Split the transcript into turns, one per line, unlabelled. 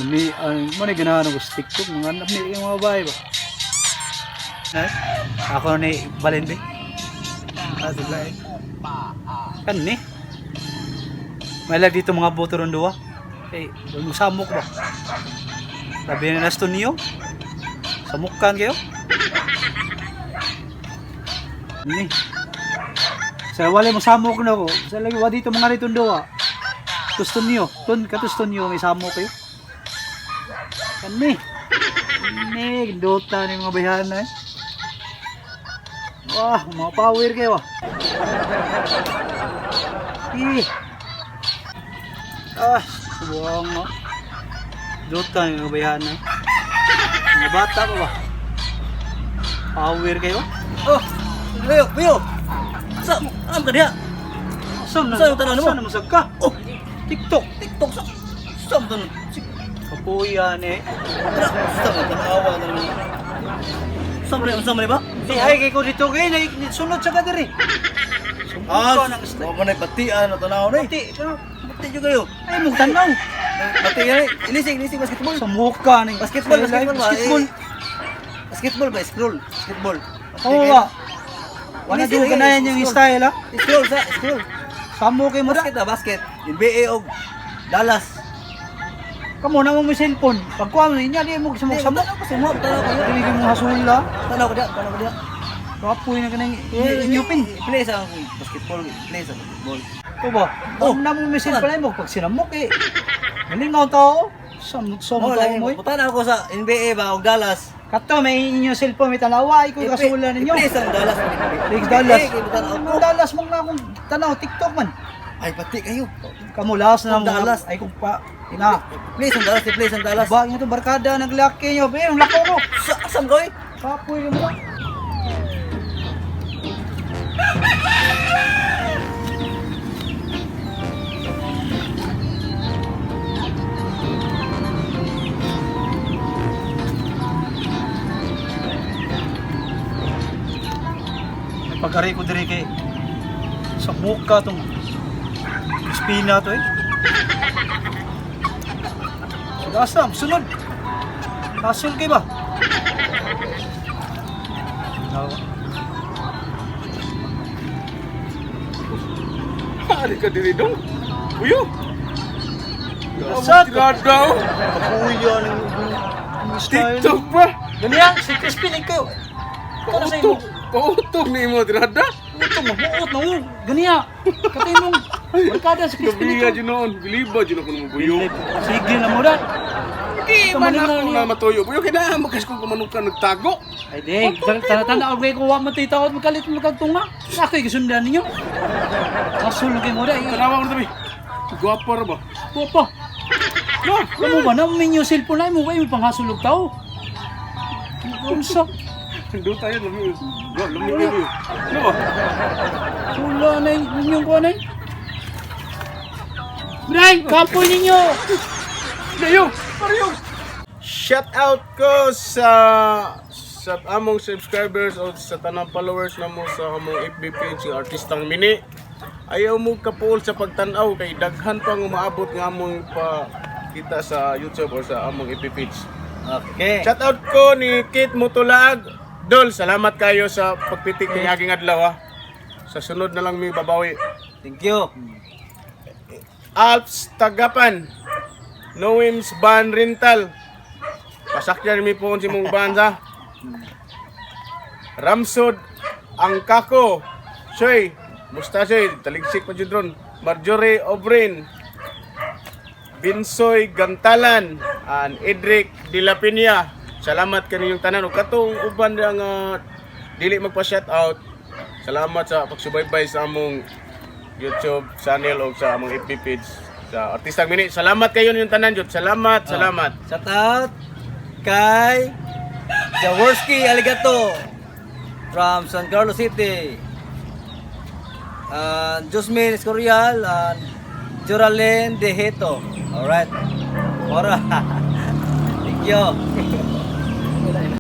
Ni ang mo ni ganahan ko sa TikTok, mga anak ni yung mga bahay ba. Na, ako ni balin be. Ah, dula eh. Kan ni. May lag dito mga boto ron duwa. Eh, wag mo samok ba? Sabi na nasto niyo. Samukan kayo. Ni. Sa wala mo samok na ko. Sa lagi wa dito mga dito duwa. Gusto niyo, tun katusto niyo may samok kayo. Kani. Ni dota ni mga bayhana eh. Wah, mga power kayo ah. Eh. Ah, subuang mo. Dota ni mga bayhana eh. Mga bata pa ba? Power kayo?
Oh, Leo, Leo. Sa, am ka diha?
Saan na?
Saan yung tanaw mo?
Saan na masag ka?
Oh,
TikTok.
TikTok sa. Sa mo tanan. Si,
Kapuya ni.
tara, sa mo tanawa na naman. Sa mo sa mo ba?
Di ay kay ko dito kay sunod sa ka diri.
Ah,
Sumuka ng
wa man ay batian na tanaw na.
Pati, pero
Bati jud kayo.
ay mong tanaw.
Bati yan. Ilisig, ilisig basketball.
Sa mukha ni.
Basketball, basketball ba?
Basketball.
Eh, basketball ba? Scroll, basketball.
Oo ba? Wala
Ilisig,
jud ganayan
eh,
yung
scroll.
style ha.
Scroll sa, scroll.
Samo kay mo da.
Basket na, basket. NBA og Dallas.
Kamo na mo mo cellphone. Pagkuha mo niya di mo samok samok.
Tanaw ko sumok, tanaw ko.
Dili mo hasula.
Tanaw ko diha, tanaw ko diha.
Kapoy na kanang inyupin.
Play sa basketball, play sa basketball.
Ko ba?
Oh.
Oh, na mo may cellphone ay mo pag sinamok eh. Galing ang tao. Samok samok
Oh,
tao
lagi
mo. Eh.
mo. Tanaw ko sa NBA ba og Dallas.
Kato may inyo cellphone may tanawa ay ko kasula ninyo.
I-play sa Dallas.
League Dallas.
NBA, kay tanaw ko.
Ang Dallas mong na akong tanaw TikTok man.
Ay pati kayo.
Kamo laos na
Ang
mo
Dallas.
ay kung pa na.
Play sa Dallas, play sa Dallas.
Ba inyo to barkada naglaki nyo. Be, ang lako ko.
Sa asam ko eh.
Kapoy mo. Pagkari ko diri kay sa muka tong Crispina to eh. Asa, sunod. Hasil kay ba?
Ari ka diri dong. Uyo.
Sa
Tirada.
Kapuya ng ng style.
TikTok pa.
Ganiya, si Crispin ikaw. Ikaw na sa imo.
Pautog. Pautog ni imo tirada.
Ito, mabuot na oh. Ganiya. Katay mong barkada si Crispin
Gabi
ikaw.
jud noon. Biliba jud ako nimo buyo.
Sige na mo da.
Di
Ito,
man
malingaw
ako
niya.
na matuyo. Buyo kay na makas kong kumanukan nagtago.
Ay di, tanda og ko wa man titaw magkalit mo kag tunga. Ako'y gisundan ninyo. Kasul kay mo da.
Tanawa ko tabi. Guwapo ra ba?
Papa.
No.
Kamo ba na minyo cellphone ay mo kayo panghasulog tao. Unsa?
Do tayo lami. Lami kayo. Ano ba?
Wala na yung inyong kuha na yun. Bray, kapoy ninyo!
Dayo, pareho. Shout out ko sa among subscribers o sa tanang followers namo sa among FB page nga Artistang Mini. Ayaw mo kapuol sa pagtan-aw kay daghan pa ang umaabot nga among pa kita sa YouTube or sa among FB page.
Okay.
Shout out ko ni Kate Mutulaag. Dol, salamat kayo sa pagpitik ng aking adlaw ha. Sa sunod na lang mi babawi.
Thank you.
Alps Tagapan. Noem's Van Rental. Pasakyan mi po si mong van ha. Ramsod Angkako. Soy, musta soy, taligsik pa jud ron. Marjorie Obrin. Binsoy Gantalan and Edric De La Peña. Salamat kaninyong tanan ug katong uban nga dili magpa-shout out. Salamat sa pagsubaybay sa among YouTube channel o sa among FB page sa Artistang Mini. Salamat kayo ninyong tanan jud. Salamat, salamat.
Shout out kay Jaworski Aligato from San Carlos City. And Josmin Escorial and Joralyn Deheto. Alright. Ora. Thank you.